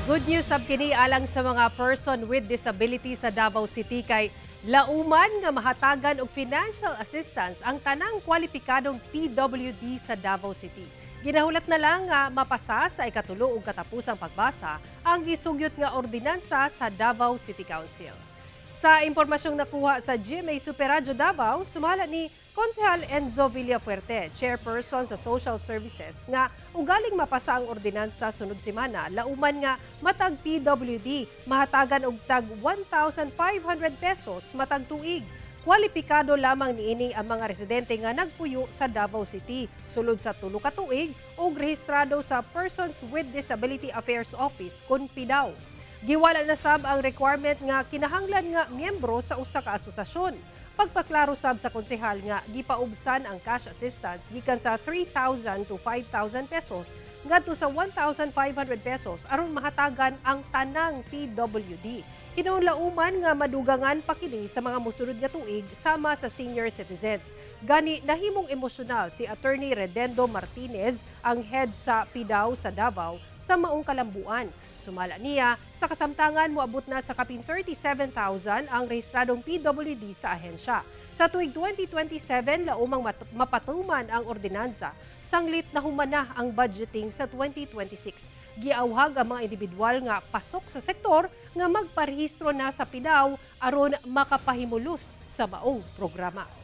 Good news sab kini alang sa mga person with disability sa Davao City kay lauman nga mahatagan og financial assistance ang tanang kwalipikadong PWD sa Davao City. Ginahulat na lang nga mapasa sa ikatulo ug katapusang pagbasa ang gisugyot nga ordinansa sa Davao City Council. Sa impormasyong nakuha sa GMA Super Radyo Davao, sumala ni Konsehal Enzo Villafuerte, chairperson sa Social Services, nga ugaling mapasa ang ordinansa sunod semana, lauman nga matag PWD mahatagan og tag 1,500 pesos matag tuig. Kwalipikado lamang niini ang mga residente nga nagpuyo sa Davao City sulod sa 3 ka tuig ug rehistrado sa Persons with Disability Affairs Office kon PDAO. Giwala na sab ang requirement nga kinahanglan nga miyembro sa usa ka asosasyon. Pagpaklaro sab sa konsehal nga gipaubsan ang cash assistance gikan sa 3,000 to 5,000 pesos ngadto sa 1,500 pesos aron mahatagan ang tanang PWD. Hinuon lauman nga madugangan pa kini sa mga mosunod nga tuig sama sa senior citizens. Gani nahimong emosyonal si Attorney Redendo Martinez, ang head sa PDAO sa Davao, sa maong kalambuan. Sumala niya, sa kasamtangan moabot na sa kapin 37,000 ang rehistradong PWD sa ahensya. Sa tuig 2027, laumang mapatuman ang ordinansa, sanglit na humana ang budgeting sa 2026. Giawhag ang mga individual nga pasok sa sektor nga magparehistro na sa PDAO aron makapahimulos sa maong programa.